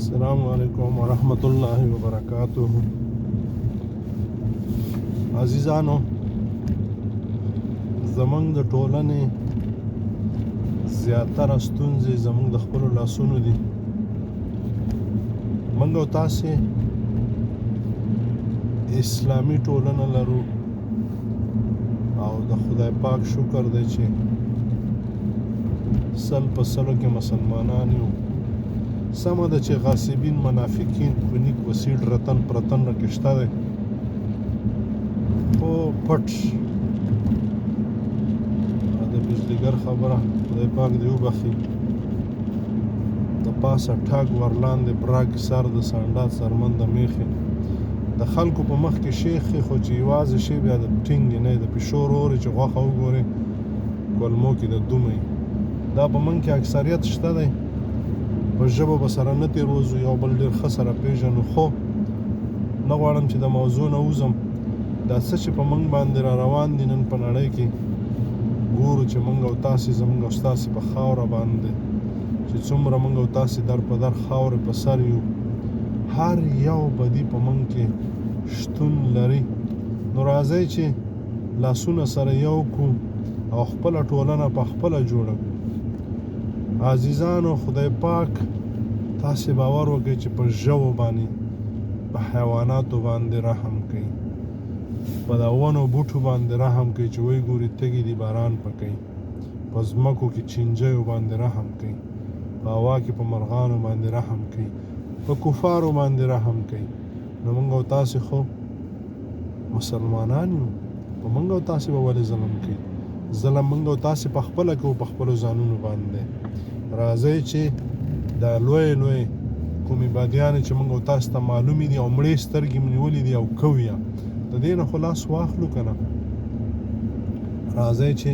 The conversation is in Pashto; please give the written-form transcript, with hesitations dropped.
السلام علیکم ورحمت الله وبرکاته. عزیزانو، زمونږ د ټولنې زیاتره ستونزې زمونږ د خپلو لاسونو دي. موږ او تاسې اسلامي ټولنه لرو او د خدای پاک شکر دی چې 100% کې مسلمانان یو. سمه ده چې غاصبین، منافقین، کونیک، وسیړ، رتن پرتن راکې شته دی، خو پټ د بجلیګر خبره، خدای پاک دې وبخښي، د پاسه ټاګ ورلاندې براګ، سر د سانډا څرمن د میخې، د خلکو په مخ کې شیخ، خو چې یوازې شي بیا د ټینګې نه د پیشو رورې چې غوښه وګوري کولمو کې د دومې. دا په موږ کې اکثریت شته دی. په ژبه به سره نه تېروځو، یو بل ډېر ښه سره پېژنو، خو نه غواړم چې د موضوع نه وځم. دا څه چې په موږ باندې را روان دي نن په نړۍ کې ګورو چې موږ او تاسې، زموږ او ستاسې په خاوره باندې چې څومره موږ او تاسې در په در خاورې په سر یو، هر یو بدی په موږ کې شتون لري. نو راځئ چې لاسونه سره یو کو او خپله ټولنه په خپله جوړه کړو. عزیزانو، خدای پاک تاسې باور وکړئ چې په ژوو باندې، په حیواناتو باندې رحم کوي، په دا ونو بوټو باندې رحم کوي چې وایي ګوري تږي دي باران پکوي، په ځمکو کې چینجیو باندې رحم کوي، په هوا کې په مرغانو باندې رحم کوي، په کفارو باندې رحم کوي. نو موږ او تاسې خو مسلمانان یو، په موږ او تاسې به ولې ظلم کوي؟ ظلم موږ او تاسې په خپله کوو په خپلو ځانونو باندې. راځئ چې دا لوی لوی کومې بدیانې چې موږ او تاسې ته معلومې دي او مړې سترګې مو نیولې دي او کوو یې، د دې نه خو لاس واخلو که نه. راځئ چې